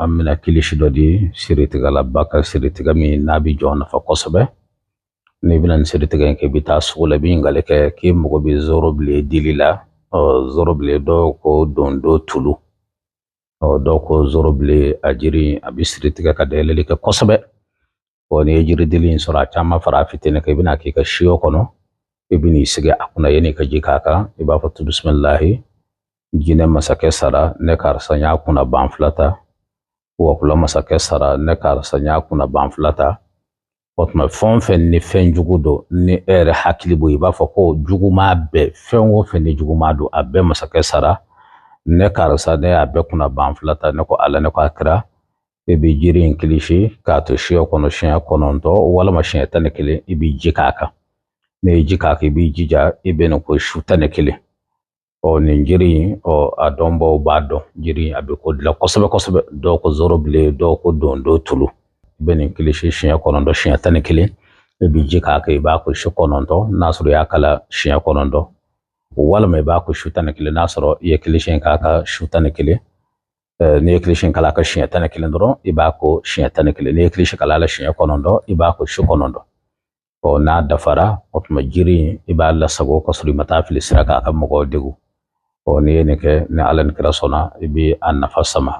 An bɛna kilisi dɔ di siritigɛlaba ka siritigɛ min n'a bɛ jɔn nafa kosɛbɛ. N'i bɛna nin siritigɛ in kɛ, i bɛ taa sugu la, i bɛ ɲininkali kɛ k'i mago bɛ zorobilen dili la. Ɔ, zorobilen, dɔw ko dondo tulu, ɔ, dɔw ko zorobilen. A jiri a bɛ siritigɛ ka dayɛlɛli kɛ kosɛbɛ. Ɔ, n'i ye jiridili in sɔrɔ, a caman fara a fitinin kan, i bɛna k'i ka siyo kɔnɔ, i bɛ n'i sigi a kunna yanni i ka ji k'a kan. I b'a fɔ to bisimilahi, jinɛ masakɛ sara, ne karisa n y'a kunna ban fila ta. Wɔkulɔ masakɛ sara, ne karisa n y'a kunna ban fila ta. O tuma, fɛn o fɛn ni fɛn jugu don, ni e yɛrɛ hakili b'o, i b'a fɔ ko juguman bɛɛ, fɛn o fɛn ni juguman don, a bɛɛ masakɛ sara, ne karisa ne y'a bɛɛ kunna ban fila ta. Ne ko Ala, ne ko a kira. I bɛ jiri in kilisi k'a to siyɔ kɔnɔ siɲɛ 9 walima siɲɛ 11. I bɛ ji k'a kan. N'i ye ji k'a kan, i b'i jija i bɛ nin ko su 11. Ɔ, nin jiri in, ɔ, a dɔnbaw b'a dɔn, jiri in a bɛ ko dilan kosɛbɛ kosɛbɛ. Dɔw ko zorobilen, dɔw ko dondo tulu. I bɛ nin kilisi siɲɛ 9, siɲɛ 11, i bɛ ji k'a kan. I b'a ko su 9, n'a sɔrɔ i y'a kala siɲɛ 9, walima i b'a ko su 11, n'a sɔrɔ i ye kilisi in k'a kan su 11. N'i ye kilisi in kala ka siɲɛ 11 dɔrɔn, i b'a ko siɲɛ 11. N'i ye kilisi kala la siɲɛ 9, i b'a ko su 9. Ɔ, n'a dafara, o tuma jiri in i b'a lasago ka sɔrɔ i ma taa fili sira kan a ka mɔgɔw degun. Ɔ, n'i ye nin kɛ, ni Ala ni kira sɔnna, i bɛ a nafa sama.